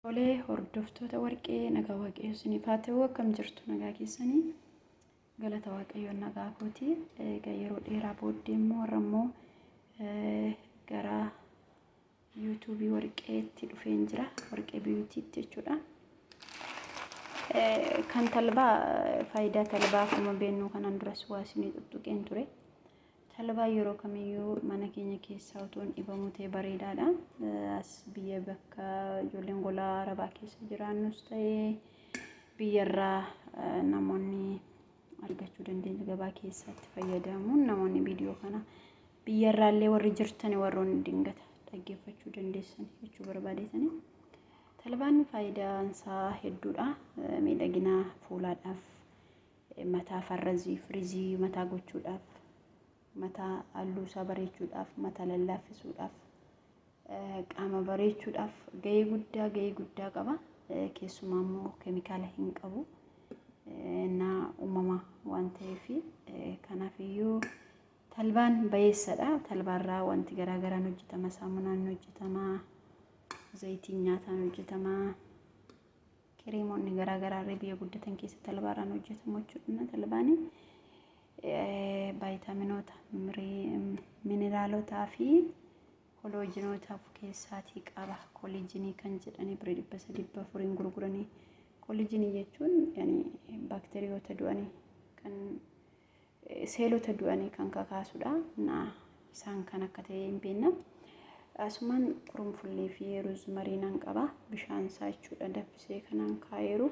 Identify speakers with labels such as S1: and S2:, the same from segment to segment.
S1: Tolee, hordoftoota warqee nagaa waaqayyo isiniif haa ta'u. Akkam jirtu? Nagaa keessanii? Galata waaqayyoon nagaa kooti. Egaa yeroo dheeraa booddee immoo har'a immoo gara yuutuubii warqeetti dhufeen jira. Warqee biyuutiitti jechuudha. Kan talbaa, faayidaa talbaa akkuma beeknu kanaan duras waa isinii tuttuqeen ture. Talbaan yeroo kamiyyuu mana keenya keessaa otoo hin dhibamu ta'e bareedaadha. As biyya bakka ijoolleen golaa arabaa keessa jiraannus ta'ee biyyarraa namoonni argachuu dandeenya gabaa keessatti fayyadamuun namoonni viidiyoo kana biyyarraallee warri jirtan warroonni dingata dhaggeeffachuu dandeessan jechuu barbaadeetani. Talbaan faayidaan isaa hedduudha. Miidhagina fuulaadhaaf, mataa farrazii, firizii mataa gochuudhaaf, mataa halluu isaa bareechuudhaaf, mataa lallaaffisuudhaaf, qaama bareechuudhaaf gahee guddaa qaba. Keessumaa immoo keemikaala hin qabu. Naa uumama waan ta'eef kanaaf iyyuu talbaan bayeessadha. Talbaarraa wanti garaagaraan hojjetama. Saamunaan hojjetama, zayitiin nyaataan hojjetama. Kireemonni garaagaraa illee biyya guddatan keessa talbaarraan hojjetamu jechuudha. Talbaan vaayitaaminoota, mineraalotaa fi koloojinoota of keessaatii qaba. Kooliijinii kan jedhanii birrii 300, 400n gurguranii. Kooliijinii jechuun baakteeriyoota du'anii kan seelota du'anii kan kakaasudha. Na isaan kan akka ta'e hin beekna. Asumaan qurunfullii fi rosemary nan qaba. Bishaan isaa jechuudha danfisee kanaan kaa'eeru.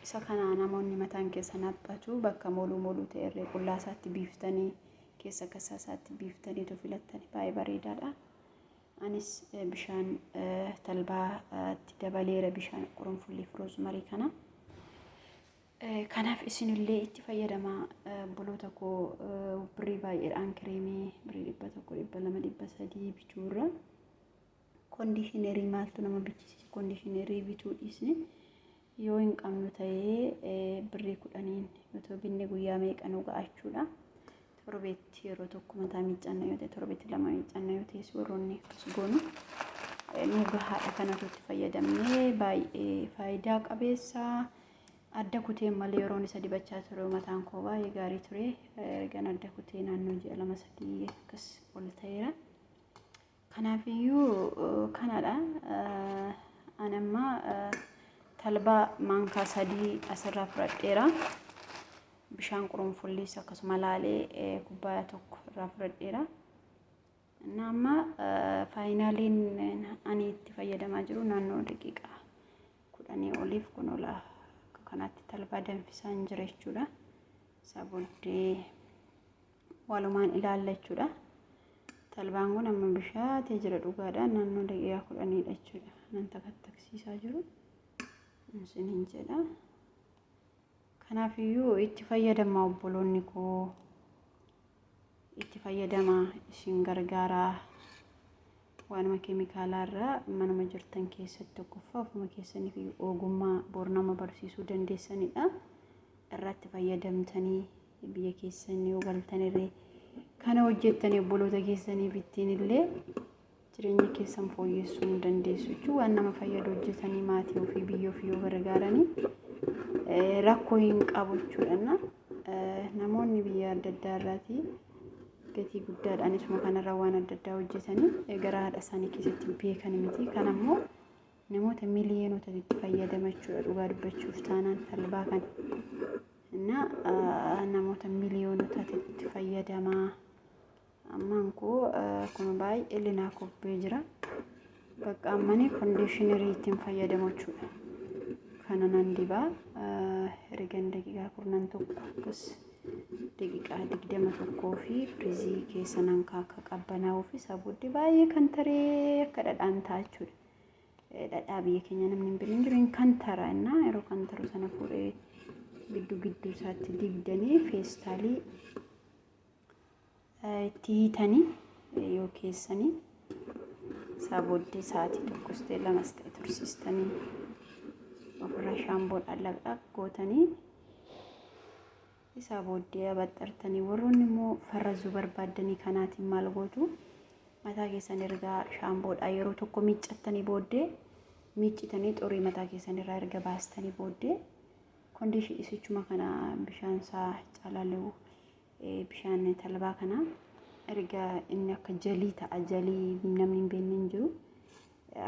S1: Isa kana namoonni mataan keessan haphatu bakka moluu moluu ta'e irree qullaa isaatti biiftanii, keessa kassaa isaatti biiftaniitu filattanii baay'ee bareedaadha. Anis bishaan talbaatti dabaleera bishaan qurunfullii fi rosemary kana. Kanaaf isinillee itti fayyadamaa obboloota koo. Birrii baay'eedhaan kireemii birrii 100, 200, 300 bituurra conditioner maaltu nama bichisiisa? Conditioner bituu dhiisne yoo hin qabnu ta'ee birrii 10n otoo binne guyyaa meeqa nu ga'achuudha. Torbeetti yeroo tokko mataa miiccanna yoo ta'e, torbeetti lama miiccanna yoo ta'e, warroonni akkas goonu nu gahaadha. Kanatu itti fayyadamnee baay'ee faayidaa qabeessa. Adda kuteen malee yeroon isa dibachaa ture mataan koo baay'ee gaarii ture. Ergan adda kutee naannoo ji'a 2, 3 akkas ol ta'eera. Kanaafiyyuu kanadha. Ani amma talbaa maankaa 3 asirraa fudhadheera. Bishaan qurunfulliis akkasuma laalee kubbaaya 1 irraa fudhadheera. Inni amma finaliin ani itti fayyadamaa jiru naannoo daqiiqaa 10 oliif kun ola akka kanaatti talbaa danfisaan jira jechuudha. Isaa booddee walumaan ilaalla jechuudha. Talbaan kun amma bishaatee jira dhugaadha. Naannoo daqiiqaa 10dha jechuudha. Nan takattaksiisaa jiru. Isiniin jedha. Kanaafiyyuu itti fayyadamaa obboloonni koo. Itti fayyadamaa, isin gargaaraa. Waanuma keemikaalaa irraa manuma jirtan keessatti tokkoffaa ofuma keessaniif ogummaa bor nama barsiisuu dandeessanidha. Irratti fayyadamtanii biyya keessan yoo galtanirree kana hojjettanii obboloota keessaniif ittiin illee jireenya keessan fooyyessuu ni dandeessu jechuun waan nama fayyadu hojjetanii maatii ofii, biyya ofii yoo gargaaranii rakkoo hin qabu jechuudha. Namoonni biyya adda addaa irraatii gatii guddaadhaan isuma kanarra waan adda addaa hojjetanii gara haadha isaanii keessatti beekan miti. Kan ammoo namoota miliyoonota itti fayyadama jechuudha dhugaa dubbachuuf taanaan talbaa kana. Innaa namoota miliyoonotatti itti fayyadamaa. Ammaan koo kun baay'ee linaa kobbee jira. Bakka ammanii conditioner ittiin fayyadamu jechuudha. Kana nan dibaa. Ergan daqiiqaa 11 akkas daqiiqaa 21 fi firiizii keessa nan kaaka qabbanaa'uu fi isaa booddee baay'ee kan taree akka dhadhaan ta'a jechuudha. Dhadhaa biyya keenya namni hin beekne jiru hin kan tara innaa yeroo kan taru sana fuudhee gidduu gidduu isaatti dibdanii feestaalii itti hiitanii yoo keessanii isaa booddee sa'aatii tokkos ta'e lamas ta'e tursiistanii ofirraa shaamboodhaan laqlaq gootanii isaa booddee abaxxartanii. Warroonni immoo farrazuu barbaaddanii kanaatiin maal gootu? Mataa keessan ergaa shaamboodhaan yeroo tokko miiccattanii booddee Miiccitanii xurii mataa keessan irraa erga baastanii booddee condition isichuma kana bishaan isaa calalu, bishaan talbaa kana erga inni akka jelly ta'a. Jelly namni hin beekne hin jiru.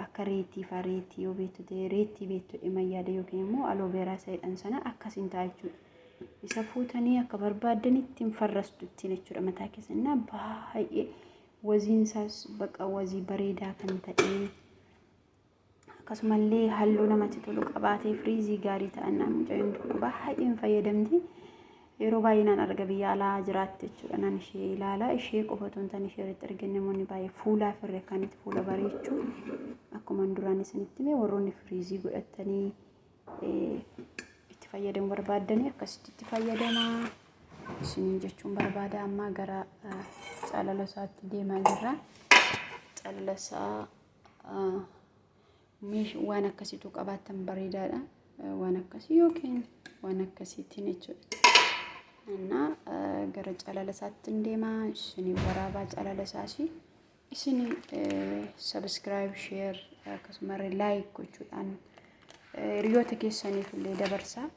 S1: Akka reetii faa, reetii yoo beektu ta'e, reetii beektu dhimma yaada yookiin immoo aloe vera isa jedhan sana akkasiin ta'a jechuudha. Isa fuutanii akka barbaaddanitti ittiin farrastu ittiin jechuudha mataa keessan. Innaa baay'ee waziin isaas baqa wazii bareedaa kan ta'e, akkasumallee halluu namatti tolu qabaatee frizzy gaarii ta'an mucayyoon tokko baay'een fayyadamti. Yeroo baay'ee naan arga, biyya alaa jiraatte jechuudha. Nan ishee ilaala. Ishee qofa otoo hin taane ishee irratti argin namoonni baay'ee fuulaaf irra kan itti fuula bareechuu akkuma duraan isinitti hime, warroonni frizzy godhatanii itti fayyadamuu barbaaddanii akkasitti itti fayyadamaa isiniin jechuun barbaada. Amma gara calala isaatti deemaa jirra. Calala isaa waan akkasiitu qabaattan bareedaadha. Waan akkasii yookiin waan akkasiitiin jechuudha. Innaa gara calala isaatti hin deemaa, isinii waraabaa calala isaas. Isin subscribe, share akkasumallee like gochuudhaan hiriyoota keessaniif illee dabarsaa.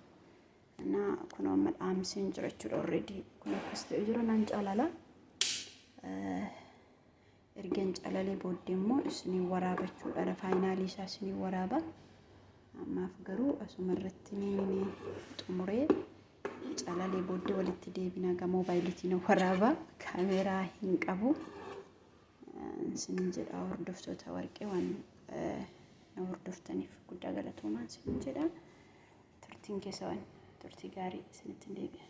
S1: Innaa kun amma dhaamseen jira jechuudha already. Kun akkas ta'e jira, naan calala. Ergan calalee booddee immoo isinii waraabachuudha. Final isaa isinii waraaba. Ammaaf garuu asuma irratti ni xumuree calalee booddee walitti deebina. Gamoo moobaayiliitiin waraaba. Kaameeraa hin qabu. Isinin jedha, hordoftoota warqee, waan na hordoftaniif guddaa galatoomaa isinin jedha. Turtiin keessa waan turtii gaarii isinitti hin deebi'a.